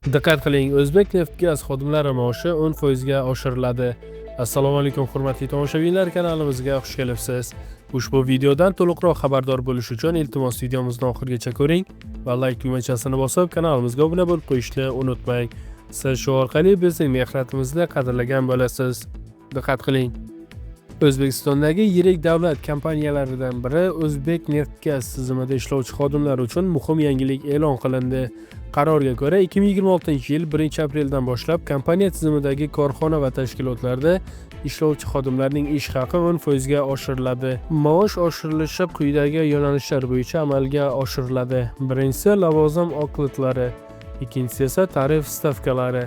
Diqqat qiling, O'zbekneftgaz xodimlari maoshi 10% ga oshiriladi. Assalomu alaykum, hurmatli tomoshabinlar, kanalimizga xush kelibsiz. Ushbu videodan to'liqroq xabardor bo'lish uchun iltimos videomizni oxirigacha ko'ring va like tugmachasini bosib, kanalimizga obuna bo'lib qo'yishni unutmang. Siz shu orqali bizning mehnatimizni qadrlagan bo'lasiz. Diqqat qiling. O'zbekistondagi yirik davlat kompaniyalaridan biri O'zbekneftgaz tizimida ishlovchi xodimlar uchun muhim yangilik e'lon qilindi. Qarorga ko'ra, 2026-yil 1-apreldan boshlab kompaniya tizimidagi korxona va tashkilotlarda ishlovchi xodimlarning ish haqi 10% ga oshiriladi. Maosh oshirilishi quyidagi yo'nalishlar bo'yicha amalga oshiriladi. Birinchisi lavozim okladlari, ikkinchisi esa tarif stavkalari.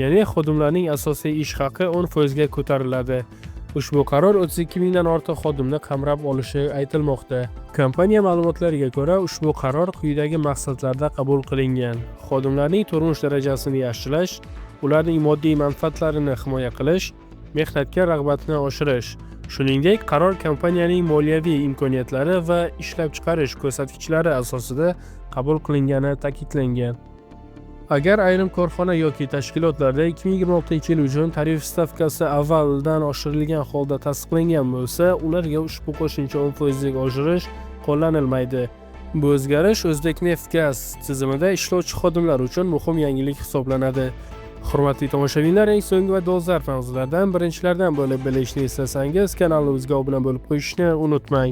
Ya'ni xodimlarning asosiy ish haqi 10% ga ko'tariladi. Ushbu qaror 32 mingdan ortiq xodimni qamrab olishi aytilmoqda. Kompaniya ma'lumotlariga ko'ra, ushbu qaror quyidagi maqsadlarda qabul qilingan: xodimlarning turmush darajasini yaxshilash, ularning moddiy manfaatlarini himoya qilish, mehnatga rag'batni oshirish. Shuningdek, qaror kompaniyaning moliyaviy imkoniyatlari va ishlab chiqarish ko'rsatkichlari asosida qabul qilingani ta'kidlangan. Agar ayrim korxona yoki tashkilotlarda 2026-yil uchun tarif stavkasi avvaldan oshirilgan holda tasdiqlangan bo'lsa, ularga ushbu qo'shimcha 10% lik oshirish qo'llanilmaydi. Bu o'zgarish O'zbekneftgaz tizimida ishlovchi xodimlar uchun muhim yangilik hisoblanadi. Hurmatli tomoshabinlar, eng so'nggi va dolzarb mavzulardan birinchilardan bo'lib bilishni istasangiz, kanalimizga obuna bo'lib qo'yishni unutmang.